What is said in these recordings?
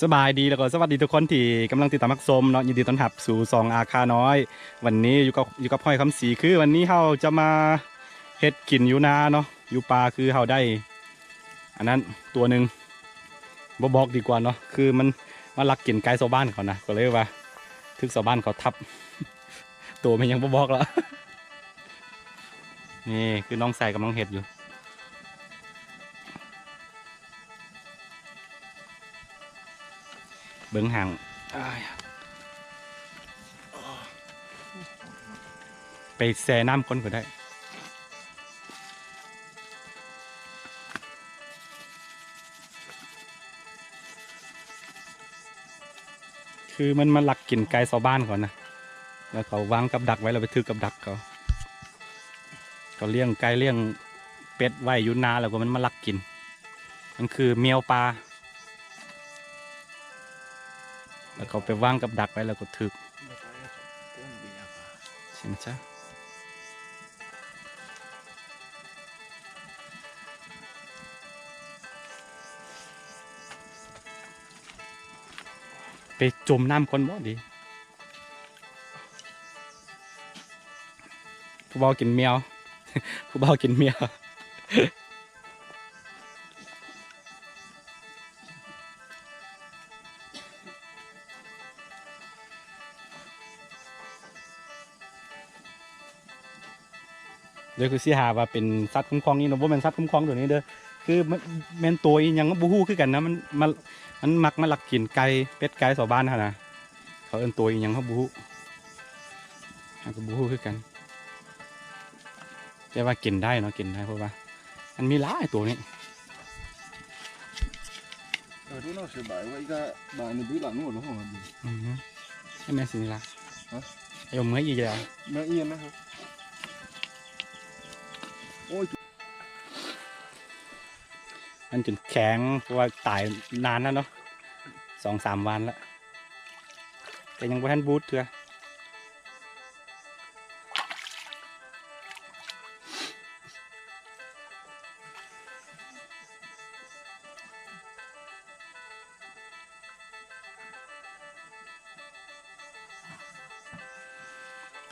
ສະບາຍດີ ແລ້ວກໍສະຫວັດດີທຸກຄົນທີ່ກຳລັງຕິດຕາມຮັບຊົມເນາະ, ຍິນດີຕ້ອນຮັບສູ່ຊ່ອງອາຄານ້ອຍ. ວັນນີ້ຢູ່ກັບ ຢູ່ກັບຂ້ອຍຄຳສີ. ຄືວັນນີ້ເຮົາຈະມາເຮັດກິນຢູ່ນາເນາະ, ຢູ່ປ່າ. ຄືເຮົາໄດ້ອັນນັ້ນຕົວໜຶ່ງ, ບໍ່ບອກດີກວ່າເນາະ, ຄືມັນມາລັກກິນໄກ່ຊາວບ້ານເຂົານະ, ກໍເລີຍວ່າຖືກຊາວບ້ານເຂົາທັບ. ໂຕແມ່ນຫຍັງບໍ່ບອກລະ. ນີ້ຄືນ້ອງໄຊກຳລັງເຮັດຢູ່. ເບິ່ງຫາງ ອ້າຍ ໄປແຊ່ນ້ຳກ່ອນກໍໄດ້. ຄືມັນມາລັກກິນໄກ່ຊາວບ້ານເຂົານະ, ແລ້ວເຂົາວາງກັບດັກໄວ້ ແລ້ວໄປຖືກກັບດັກເຂົາ. ເຂົາລ້ຽງໄກ່ລ້ຽງເປັດໄວ້ຢູ່ນາ ແລ້ວກໍມັນມາລັກກິນ. ມັນຄືແມວປ່າ, ແລ້ວເຂົາໄປວາງກັບດັກໄວ້ ແລ້ວກໍຖືກ. ໄປຈົມນ້ຳກ່ອນບໍ່ດີ? ຜູ້ບ່າວກິນແມວ ຜູ້ບ່າວກິນເມຍ. ດຽວຄືຊິຫາວ່າເປັນສັດຄຸ້ມຄອງອີກເນາະ. ບໍ່ແມ່ນສັດຄຸ້ມຄອງໂຕນີ້ເດີ, ຄືມັນແມ່ນໂຕອີ່ຫຍັງກໍບໍ່ຮູ້ຄືກັນນະ. ມັນ ມັນ ມັນມັກມາລັກກິນໄກ່ເປັດໄກ່ຊາວບ້ານຫັ້ນນະ. ເຂົາເອີ້ນໂຕອີ່ຫຍັງເຮົາບໍ່ຮູ້, ເຮົາກໍບໍ່ຮູ້ຄືກັນ. ແຕ່ວ່າກິນໄດ້ເນາະ, ກິນໄດ້ ເພາະວ່າມັນມີຫຼາຍໂຕນີ້. ເອີ ດູເນາະ ສະບາຍວ່າອີກະບາດນີ້ບໍ່ຫຼາຍໂນດເນາະ. ອື ໃຊ່ແມ່ນຊິນີ້ລະ. ຮະ? ເອົາເມືອອີກແລ້ວ. ເມືອອີກນະ. ໂອ້ຍ ມັນຈົນແຂງ ເພາະວ່າຕາຍນານແລ້ວເນາະ, ສອງສາມວັນລະ ແຕ່ຍັງບໍ່ທັນບູດເທື່ອ.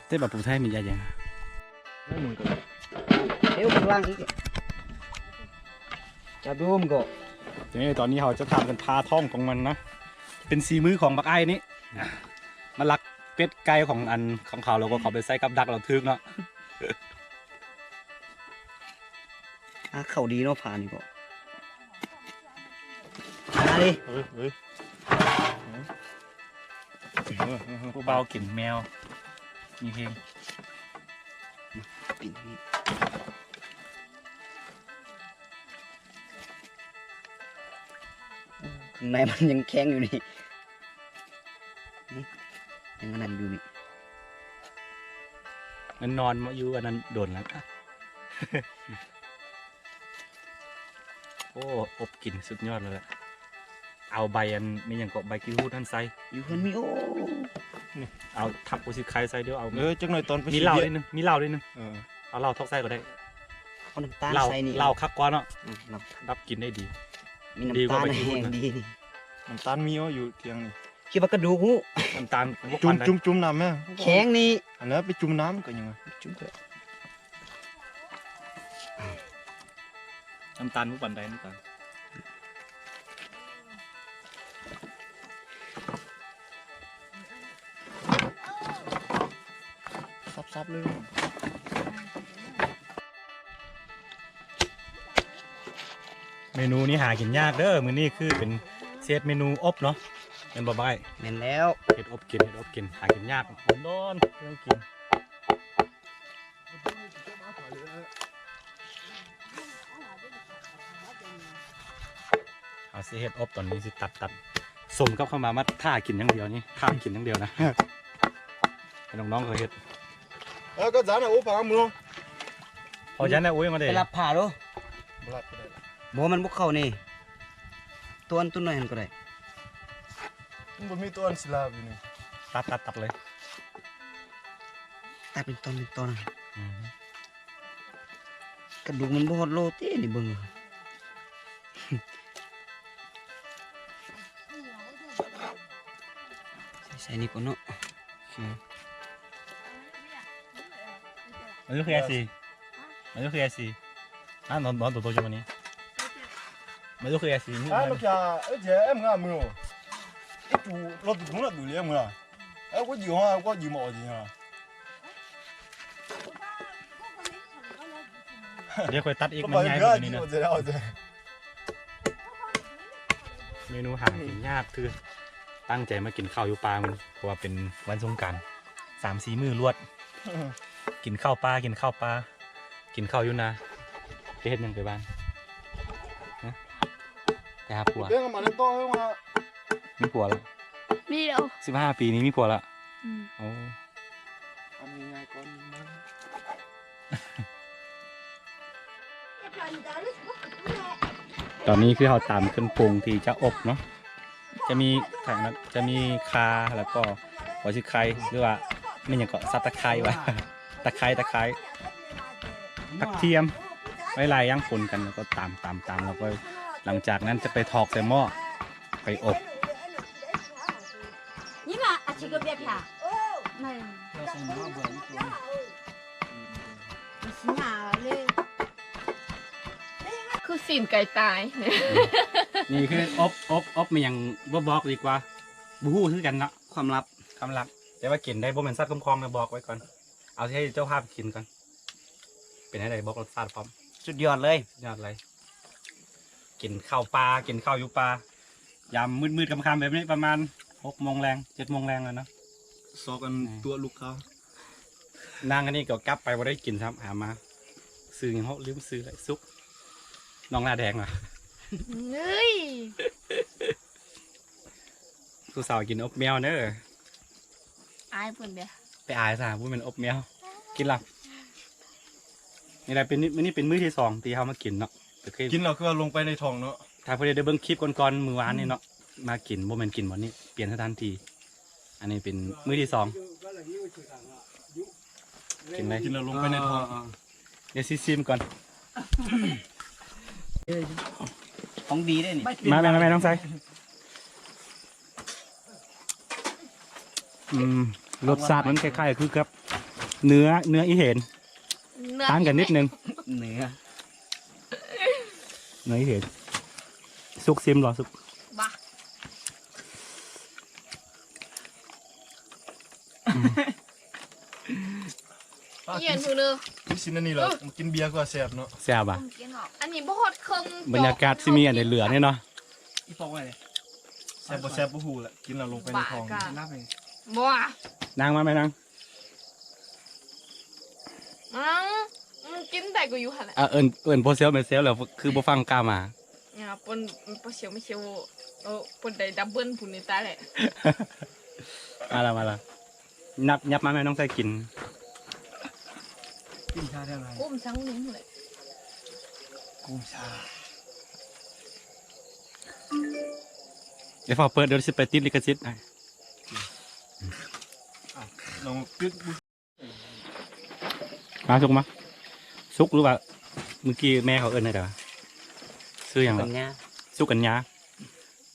ແຕ່ວ່າຜູ້ໄທມີຢາຫຍັງ? ເອົາຂ້າງຫຼັງອີກ. ຈັບດູມັນກໍ ນີ້ ຕອນນີ້ເຮົາຈະທຳການຜ່າທ້ອງຂອງມັນນະ. ເປັນສີມືຂອງບັກອ້າຍນີ້. ມາລັກເປັດໄກ່ຂອງອັນ ຂອງເຂົາ ແລ້ວກໍເຂົາໄປໃສ່ກັບດັກ ແລ້ວຖືກເນາະ. ຫາເຂົ້າດີເນາະ ຜ່ານີ້ກໍ ມາເລີຍ. ເອີ ເອີ ເອີ ເອີ ຜູ້ບ່າວກິນແມວ ມີເພງ ກິນ ຂ້າງໃນມັນຍັງແຂງຢູ່ນີ້. ນີ້ ຍັງອັນນັ້ນຢູ່ນີ້. ມັນນອນມາຢູ່ອັນນັ້ນດົນແລ້ວ. ໂອ້ ອົບກິນສຸດຍອດເລີຍ. ເອົາໃບອັນ ມີຫຍັງເກາະ ໃບກີ່ຫູດຫັ້ນໃສ່. ຢູ່ເຮືອນມີ. ໂອ້ ນີ້ ເອົາທັບໂອຊິໄຄໃສ່. ດຽວເອົາ ເອີ ຈັກໜ້ອຍຕອນໄປ ມີເຫຼົ້າ ສີເບຍ ໜ້ອຍໜຶ່ງ ມີເຫຼົ້າໜ້ອຍໜຶ່ງ. ເອີ ເອົາເຫຼົ້າຖອກໃສ່ກໍໄດ້. ເອົານ້ຳຕານໃສ່ນີ້ ເຫຼົ້າຄັກກວ່າເນາະ. ອື ເຫຼົ້າ ດັບກິ່ນໄດ້ດີ ມີນ້ຳຕານ ດີກວ່າໃບກີ່ຫູດນະ. ດີນີ້ ນ້ຳຕານມີບໍ່ຢູ່ທຽງນີ້? ຄິດວ່າກະດູກຫູ. ນ້ຳຕານບໍ່ ຈຸ່ມ ປານໃດ ຈຸ່ມ ຈຸ່ມນ້ຳແມ່. ແຂງນີ້ ອັນນັ້ນໄປຈຸ່ມນ້ຳກໍຍັງວ່າ ຈຸ່ມເຖາະ. ນ້ຳຕານບໍ່ປານໃດ ນ້ຳຕານ. ສັບໆເລີຍ. ເມນູນີ້ຫາກິນຍາກເດີ. ມື້ນີ້ຄືເປັນເຊດເມນູອົບເນາະ ແມ່ນບໍ່ບາຍ? ແມ່ນແລ້ວ ເຮັດອົບກິນ ເຮັດອົບກິນ ຫາກິນຍາກ ດອນໆ ເລື່ອງກິນ. ເຮົາຊິເຮັດອົບ ຕອນນີ້ຊິຕັດ ຕັດ ສົມກັບເຂົ້າມາ ມາຖ້າກິນຢ່າງດຽວນີ້ ຖ້າກິນຢ່າງດຽວນະ. ໃຫ້ນ້ອງໆເຂົາເຮັດ. ເອີ ກໍຈານນະ ໂອ້ ພາເມືອງ ພໍຈານນະ. ໂອ້ຍ ມາເດ້ ໄປລັບຜ່າດູ. ບໍ່ລັບກໍໄດ້ລະ. ບໍ່ ມັນບໍ່ເຂົ້ານີ້ ຕົວອັນ ຕົວໜ້ອຍຫັ້ນກໍໄດ້. ມັນບໍ່ມີຕົວອັນຊິລາບຢູ່ນີ້. ຕັດ ຕັດ ຕັດເລີຍ. ຕັດເປັນຕອນ ເປັນຕອນ. ອື ກະດູກມັນບໍ່ຮອດໂລຕິນີ້ ເບິ່ງ. ໃສ່ນີ້ກ່ອນເນາະ. ມາຢູ່ເຂດສີ່ ມາຢູ່ເຂດສີ່ ອ່າ ນອນ ນອນໂຕໂຕຢູ່ມື້ນີ້ ມາຢູ່ເຂດສີ່ມື້ ອ່າ ມື້ນີ້ ເອີ ເຈ ເອັມ ງາມມື້ ອີ່ຕູ ລົດຕຸງລະດູເລີຍມື້ ເອີ ກໍຢືມ ກໍຢືມເອົາຈິງ ດຽວຂ້ອຍຕັດອີກ ມັນໃຫຍ່ກວ່ານີ້ນະ. ເມນູຫາກິນຍາກ ຄືຕັ້ງໃຈມາກິນເຂົ້າຢູ່ປ່າມື້ນີ້ ເພາະວ່າເປັນວັນສົງການ ສາມສີ່ມື້ລວດ ກິນເຂົ້າປ່າ ກິນເຂົ້າປ່າ ກິນເຂົ້າຢູ່ນາ. ໄປເຮັດຫຍັງໄປບ້ານ? ຮະ? ໄປຫາຜົວ? ມີຜົວແລ້ວ? ມີແລ້ວ. ສິບຫ້າປີນີ້ມີຜົວແລ້ວ? ອືມ. ໂອ້. ຕອນນີ້ຄືເຮົາຕຳເຄື່ອງປຸງທີ່ຈະອົບເນາະ ຈະມີ ຈະມີຂ່າ ແລ້ວກໍຫົວສີໄຄ ຫຼືວ່າແມ່ນຫຍັງເກາະ ສັບຕະໄຄວະ ຕະໄຄ ຕະໄຄ ຜັກທຽມ ຫຼາຍໆຢ່າງປົນກັນ ແລ້ວກໍຕຳ ຕຳ ຕຳ ແລ້ວກໍຫຼັງຈາກນັ້ນຈະໄປຖອກໃສ່ໝໍ້ ໄປອົບ. ຄືຊີ້ນໄກ່ຕາຍ. ນີ້ຄືອົບ ອົບ ອົບແມ່ນຫຍັງ ບໍ່ບອກດີກວ່າ ບໍ່ຮູ້ຄືກັນເນາະ ຄວາມລັບ ຄວາມລັບ ແຕ່ວ່າກິນໄດ້ ບໍ່ແມ່ນສັດຄຸ້ມຄອງນະ ບອກໄວ້ກ່ອນ. ເອົາໃຫ້ເຈົ້າພາບກິນກ່ອນ ເປັນຈັ່ງໃດ ບອກລົດຊາດພ້ອມ. ສຸດຍອດເລີຍ ສຸດຍອດເລີຍ. ກິນເຂົ້າປ່າ ກິນເຂົ້າຢູ່ປ່າ ຍາມມືດໆຄ່ຳໆແບບນີ້ ປະມານຫົກໂມງແລງ ເຈັດໂມງແລງແລ້ວເນາະ ຊອກກັນຕົວະລູກຄ້າ. ນາງອັນນີ້ກໍກັບໄປບໍ່ໄດ້ກິນຊ້ຳ ຫາມາ ຊື່ຫຍັງເນາະ ລືມຊື່ແລ້ວ ສຸກ ນ້ອງໜ້າແດງຫວາ. ເອີຍ ຜູ້ສາວກິນອົບແມວເດີ. ອາຍເພິ່ນເດ ໄປອາຍຊະ ບໍ່ແມ່ນອົບແມວ ກິນລະ. ນີ້ແຫຼະເປັນ ມື້ນີ້ເປັນມື້ທີສອງທີ່ເຮົາມາກິນເນາະ ກໍຄືກິນແລ້ວຄືວ່າລົງໄປໃນທ້ອງເນາະ. ຖ້າຜູ້ໃດໄດ້ເບິ່ງຄລິບກ່ອນໆມື້ວານນີ້ເນາະ ມາກິນ ບໍ່ແມ່ນກິນບ່ອນນີ້ ປ່ຽນສະຖານທີ່. ອັນນີ້ເປັນມື້ທີສອງ ກິນໄດ້ ກິນແລ້ວລົງໄປໃນທ້ອງ. ເອີ ເອີ ເອີ ດຽວຊິຊີມກ່ອນ ຂອງດີເດ້ນີ້. ມາແມ່ ມາແມ່ ນ້ອງໄຊ. ອືມ ລົດຊາດມັນຄ້າຍໆຄືກັບເນື້ອ ເນື້ອອີເຫັນ ຕ່າງກັນນິດໜຶ່ງ ເນື້ອ ເນື້ອອີເຫັນ. ສຸກ ຊີມລອງ ສຸກ ບໍ່ ອືມ. ປາ ອີ່ຫຍັງ ກິນ ເດີ ກິນຊີ້ນອັນນີ້ແລ້ວ ເອີ ມາກິນເບຍກວ່າແຊບເນາະ. ແຊບຫວາ? ອັນນີ້ບໍ່ຮອດເຄິ່ງ. ບັນຍາກາດຊິມີອັນໃດເຫຼືອແນ່ເນາະ. ອີ່ປອກໄວ້ເດ ແຊບບໍ່ແຊບບໍ່ຮູ້ລະ ກິນແລ້ວລົງໄປໃນທ້ອງ. ບໍ່ ນາງມາແມ່ນາງ ອືມ ກິນໄດ້ກໍຢູ່ຫັ້ນແຫຼະ. ເອີ້ນ ເອີ້ນພໍ່ເຊວແມ່ເຊວແລ້ວ ຄືບໍ່ຟັງກ້າມາ. ຍາ ປົນ ປົນເຊວ ເຊວ ເອີ ປົນໄດ້ດັບເບິນພຸ້ນນີ້ ຕາຍແລ້ວ. ມາລະ ມາລະ ຫຍັບ ຫຍັບມາແມ່ ນ້ອງໄຊກິນ ກິນຊາແທ້ຫຼາຍ ກຸ້ມສັງໜຶ່ງພຸ້ນແຫຼະ ກຸ້ມຊາ. ຢ່າຟ້າວເປີດ ດຽວຊິໄປຕິດລິຂະສິດໃຫ້. ອ້າວ ລອງປິດ ມາ ສຸກມາ ສຸກ ຫຼືວ່າມື້ກີ້ແມ່ເຂົາເອີ້ນແນວໃດວະ? ຊື່ຫຍັງວະ? ສຸກັນຍາ ສຸກັນຍາ.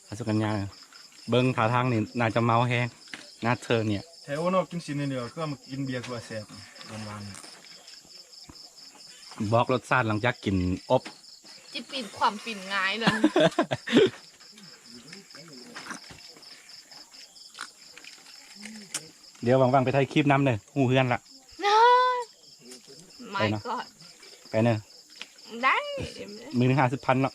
ອາ ສຸກັນຍາ ເບິ່ງທ່າທາງນີ້ໜ້າຈະເມົາແຮງ ໜ້າເທີນີ້. ແທ້ໂອເນາະ ກິນຊີ້ນນີ້ດຽວ ຄືວ່າມາກິນເບຍຄືວ່າແຊບ ຫວານໆ. ບອກລົດຊາດຫຼັງຈາກກິນອົບ ຈິປີນຄວາມປີນຫງາຍນັ້ນ. ດຽວວ່າງໆໄປຖ່າຍຄລິບນຳເດີ ຮູ້ເຮືອນລະ. ໄປເນາະ ໄປເນີ ໄດ້ ມື້ໜຶ່ງຫ້າສິບພັນເນາະ.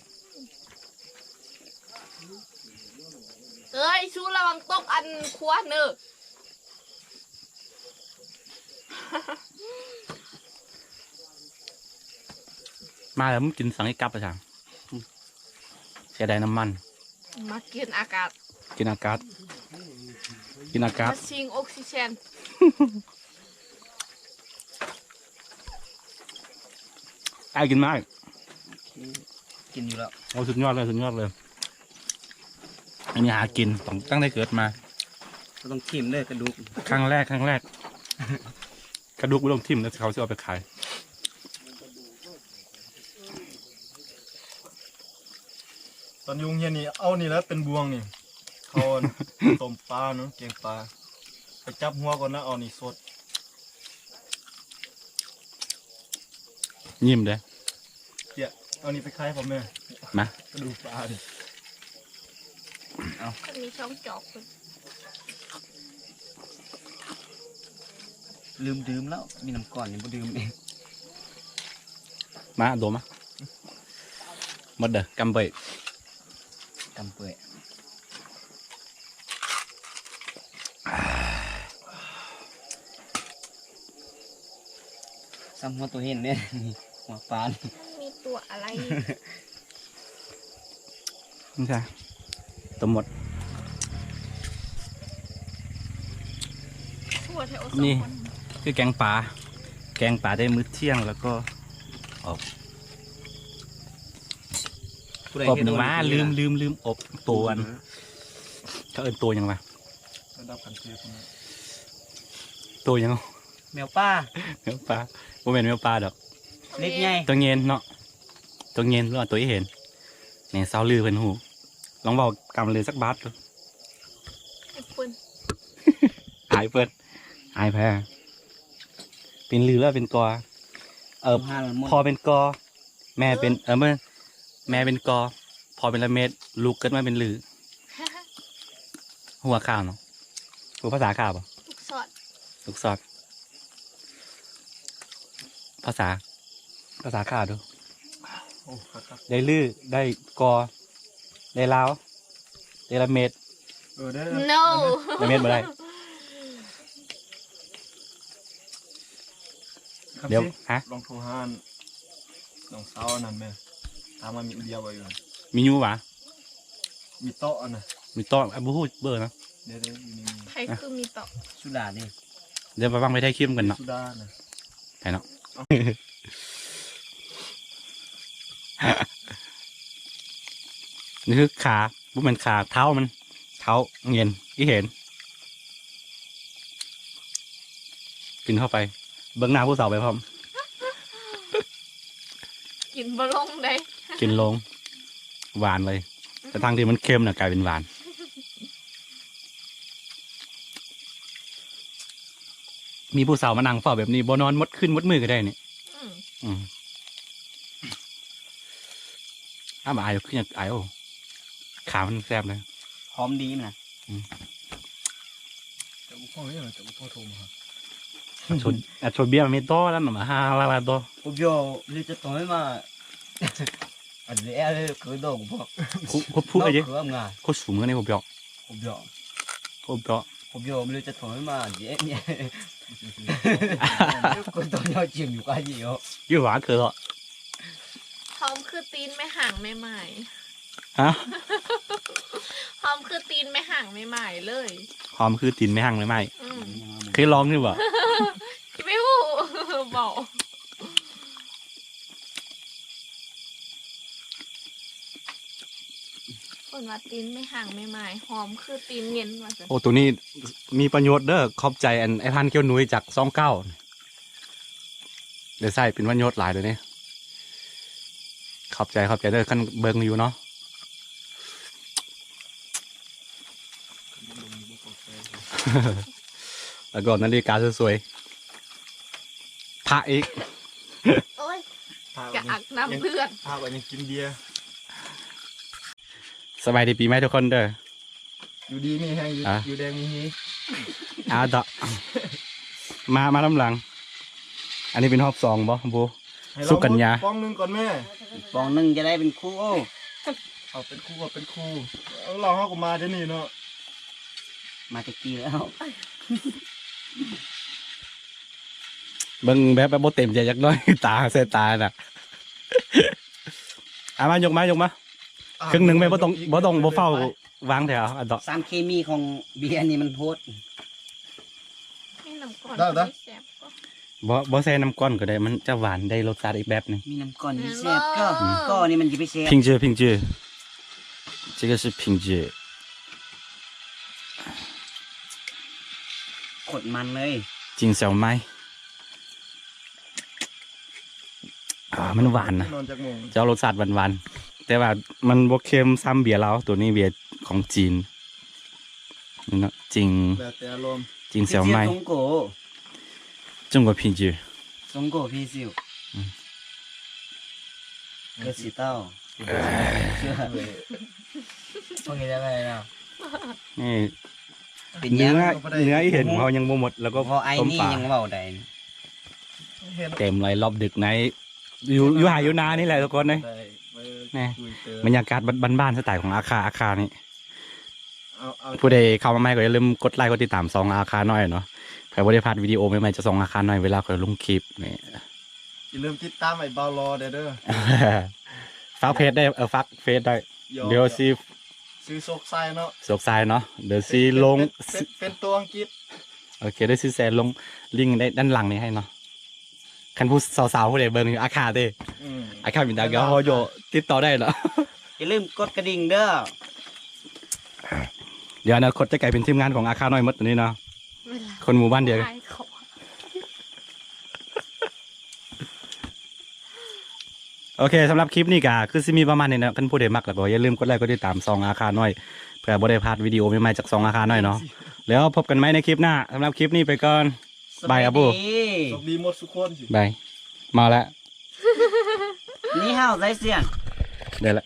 ເອີຍ ຊູລະວັງຕົກອັນຄົວເນີ. ມາແລ້ວ ມຶງກິນສັງອີກກັບປະຊາ ເສຍດາຍນ້ຳມັນ. ມາກິນອາກາດ ກິນອາກາດ ກິນອາກາດ ມາຊິງອົກຊີເຈນ. ອ້າຍກິນໄດ້ ກິນຢູ່ແລ້ວ. ໂອ້ ສຸດຍອດເລີຍ ສຸດຍອດເລີຍ. ອັນນີ້ຫາກິນ ຕັ້ງ ຕັ້ງແຕ່ເກີດມາ ບໍ່ຕ້ອງຖິ້ມເດີກະດູກ. ຄັ້ງແລກ ຄັ້ງແລກ ກະດູກບໍ່ຕ້ອງຖິ້ມ ແລ້ວເຂົາຊິເອົາໄປຂາຍ. ຕອນຢູ່ໂຮງຮຽນນີ້ ເອົານີ້ແຫຼະເປັນບ່ວງນີ້ ເຂົາຕົ້ມປາເນາະ ແກງປາ. ຈັບຫົວກ່ອນນະ ເອົານີ້ສົດ. ຍິ້ມເດ້. ເຈ້ຍ ເອົານີ້ໄປຂາຍພ້ອມແມ່. ມາ ກະດູກປານີ້ ເອົາ ມັນມີຊ່ອງຈອກພຸ້ນ. ລືມດື່ມແລ້ວ ມີນ້ຳກ້ອນນີ້ບໍ່ດື່ມເອງ. ມາ ໂດມມາ. ໝົດເດີ ກຳເບີຍ ກຳເບີຍ. ຊ້ຳຫົວໂຕເຫັນເດ້ ຫົວປານ ມີຕົວອະໄລ ນີ້ຊະ ຕົວໝົດ. ນີ້ຄືແກງປາ ແກງປາໄດ້ມື້ທ່ຽງ ແລ້ວກໍອອກ ອົບໜຶ່ງວ່າ ລືມ ລືມ ລືມອົບໂຕອັນ ເຂົາເອີ້ນໂຕຫຍັງວະ? ລະດັບຂັ້ນເທບພຸ້ນນະ ໂຕຫຍັງ? ແມວປ່າ ແມວປ່າ ບໍ່ແມ່ນແມວປ່າດອກ ເລັກໃຫຍ່ ໂຕເຫງັນເນາະ ໂຕເຫງັນ ຫຼືວ່າໂຕອີເຫັນ. ແມ່ນຊາວລືເພິ່ນຮູ້ ລອງເວົ້າກຳລືຈັກບາດດູ. ອາຍເພິ່ນ ອາຍເພິ່ນ ອາຍແພ້ ເປັນລືແລ້ວເປັນກໍ ເອີ ພໍ່ເປັນກໍ ແມ່ເປັນ ເອີ ແມ່ເປັນກໍ ພໍ່ເປັນລະເມັດ ລູກເກີດມາເປັນລື. ຮູ້ວ່າຂ່າວເນາະ ຮູ້ພາສາຂ່າວບໍ່? ລູກສອດ ລູກສອດ ພາສາ ພາສາຂ່າວດູ. ໂອ້ ຄັກໆ ໄດ້ລື ໄດ້ກໍ ໄດ້ລາວ ໄດ້ລະເມັດ ເອີ ໄດ້ ໂນ ລະເມັດບໍ່ໄດ້. ຄຳ ດຽວ ຊິ ຮະ ລອງໂທຫານ້ອງສາວອັນນັ້ນແມ່ ຖາມວ່າມີເບຍບໍ່ຢູ່ຫັ້ນ. ມີຢູ່ຫວາ? ມີເຕາະອັນນະ ມີເຕາະ ບໍ່ຮູ້ເບີນະ. ດຽວໆ ຢູ່ນີ້ມີ ໃຜຄືມີເຕາະ? ສຸດາເດ້. ດຽວໄປຟັງໄປຖ່າຍຄລິບກັນເນາະ ສຸດານະ ໄປເນາະ. ນີ້ຄືຂາ ບໍ່ແມ່ນຂາ ເທົ້າມັນ ເທົ້າເຫງັນ ອີເຫັນ. ກິນເຂົ້າໄປ ເບິ່ງໜ້າຜູ້ສາວໄປພ້ອມ. ກິນບໍ່ລົງເດ້ ກິນລົງ ຫວານເລີຍ ແຕ່ທັງທີ່ມັນເຄັມນະ ກາຍເປັນຫວານ. ມີຜູ້ສາວມານັ່ງເຝົ້າແບບນີ້ ບໍ່ນອນໝົດຄືນໝົດມື້ກໍໄດ້ນີ້. ອືມ ອືມ ອ້າ ອາຍ ຄືຫຍັງອາຍ. ໂອ້ ຂາມັນແຊບເລີຍ ຫອມດີນະ. ອືມ ຈະບໍ່ພໍເລີຍ ຈະບໍ່ພໍໂທມາຫາ ຊວນ ອາ ຊວນເບຍເມໂຕລະນະ ມາຫາລາວໂຕ ໂອບໂຍ ເລີຍຈະໂທມາ ອັນນີ້ແອເລີຍຄືໂດງພວກ ໂຄ ໂຄດພູກເດ້ ໂຄດສູງເລີຍໂອບໂຍ ໂອບໂຍ ໂອບໂຍ ໂອບໂຍ ເລີຍຈະໂທມາເດ ໂຄດໂຕຍອດຈິມຢູ່ກາຍິໂອ ຢູ່ຫວານຄືເນາະ. ຫອມຄືຕີນແມ່ຫ້າງແມ່ໝ້າຍ. ຮະ? ຫອມຄືຕີນແມ່ຫ້າງແມ່ໝ້າຍເລີຍ. ຫອມຄືຕີນແມ່ຫ້າງແມ່ໝ້າຍ. ອືມ ເຄີຍລອງຢູ່ບໍ່? ໄມ່ຮູ້ ເວົ້າ ເພິ່ນວ່າຕີນແມ່ຫ້າງແມ່ໝ້າຍ ຫອມຄືຕີນເຫງັນວ່າຊັ້ນ. ໂອ້ ໂຕນີ້ມີປະໂຫຍດເດີ ຂອບໃຈອັນອ້າຍພັນຂຽວໜຸ່ຍຈາກຊ່ອງເກົ້າ. ໄດ້ໃຊ້ເປັນປະໂຫຍດຫຼາຍເລີຍເດ້. ຂອບໃຈ ຂອບໃຈເດີ ຄັນເບິ່ງຢູ່ເນາະ. ແລ້ວກໍນາລິກາສວຍໆ ພະອີກ. ໂອ້ຍ ພະ ກະອັກນ້ຳເລືອດ ພະວ່າຍັງກິນເບຍ. ສະບາຍດີປີໃໝ່ທຸກຄົນເດີ. ຢູ່ດີມີແຮງ ຢູ່ ອ່າ ຢູ່ແດງມີເຮ. ອ່າ ຕໍ່ ມາ ມານຳຫຼັງ. ອັນນີ້ເປັນຮອບສອງບໍ່ ໂບ? ໃຫ້ລອງ ສຸກັນຍາ ປອງໜຶ່ງກ່ອນແມ່. ປອງໜຶ່ງຈະໄດ້ເປັນຄູ່. ເອົາເປັນຄູ່ ເອົາເປັນຄູ່. ເອົາ ເຮົາກໍມາແຕ່ນີ້ເນາະ ມາແຕ່ກີ້ແລ້ວ. ເບິ່ງແບບ ແບບບໍ່ເຕັມໃຈຈັກໜ້ອຍ ຕາໃສ່ຕານະ. ເອົາມາ ຍົກມາ ຍົກມາ. ອ່າ ເຄິ່ງໜຶ່ງແມ່ ບໍ່ຕ້ອງ ບໍ່ຕ້ອງ ບໍ່ຟ້າວວາງແຖວ ອັນຕໍ່. ສານເຄມີຂອງເບຍນີ້ມັນໂພດ. ມີນ້ຳກ້ອນ ໄດ້ ໄດ້ ແຊບກວ່າ. ບໍ່ ບໍ່ໃສ່ນ້ຳກ້ອນກໍໄດ້ ມັນຈະຫວານ ໄດ້ລົດຊາດອີກແບບໜຶ່ງ. ມີນ້ຳກ້ອນ ແມ່ນ ແຊບ ບໍ່ ກໍ ກໍນີ້ມັນຈະໄປແຊບ. 品质 品质 这个是品质 ໂຄດມັນເລີຍ 金小麦. ອ່າ ມັນຫວານນະ ນອນຈັກໂມງ? ຈະເອົາລົດຊາດຫວານໆ ແຕ່ວ່າມັນບໍ່ເຄັມສ່ຳເບຍລາວ. ໂຕນີ້ເບຍຂອງຈີນເນາະ ຈິງ ແລ້ວແຕ່ອາລົມ.金小麦，苹果，中国品质。中国品质。嗯。可知道。พวกนี้ได้ไหมเนาะ นี่ เป็นหยัง เนื้อ เนื้อที่เห็นของเรายังบ่หมด แล้วก็ เว้าไอ้ ต้ม นี่ ปลา ยังเว้าได้ เต็มเลยรอบดึกใน อยู่ อยู่ไฮ่อยู่นานี่แหละทุกคนเอ้ย ได้ นี่ คุยเติม บรรยากาศบ้านๆ สไตล์ของอาคา อาคานี่ เอา เอา ผู้ใดเข้ามาใหม่ก็อย่าลืมกดไลค์กดติดตามช่องอาคาน้อยเนาะ เพื่อบ่ได้พลาดวิดีโอใหม่ๆ จากช่องอาคาน้อย เวลาข้อยลงคลิปนี่ อย่าลืมติดตามไอ้บ่าวหล่อเด้อ ฝากเพจได้ เออ ฝากเฟซได้ หยอก เดี๋ยวสิ ชื่อโชคชัยเนาะ โชคชัยเนาะ เดี๋ยวสิลง เป็น เป็น เป็นตัวอังกฤษ โอเค เดี๋ยวสิแชร์ลงลิงก์ในด้านหลังนี้ให้เนาะ คันผู้สาวๆ ผู้ใดเบิ่งอยู่ อาคาเด้ อืม อาคามินดาก็ฮอโย ติดต่อได้เนาะ อย่าลืมกดกระดิ่งเด้อ เดี๋ยวอนาคตจะกลายเป็นทีมงานของอาคาน้อยหมดอันนี้เนาะ คนหมู่บ้านเดียวกัน ขายของ โอเค สำหรับคลิปนี้ก็คือสิมีประมาณนี้เนาะ คันผู้ใดมักแล้วก็อย่าลืมกดไลค์กดติดตามช่องอาคาน้อย เพื่อบ่ได้พลาดวิดีโอใหม่ๆ จากช่องอาคาน้อยเนาะ แล้วพบกันใหม่ในคลิปหน้า สำหรับคลิปนี้ไปก่อน บาย อาบู สวัสดี โชคดีหมดทุกคนสิ บาย เมาแล้ว นี่เฮาใส่เสียง ได้ละ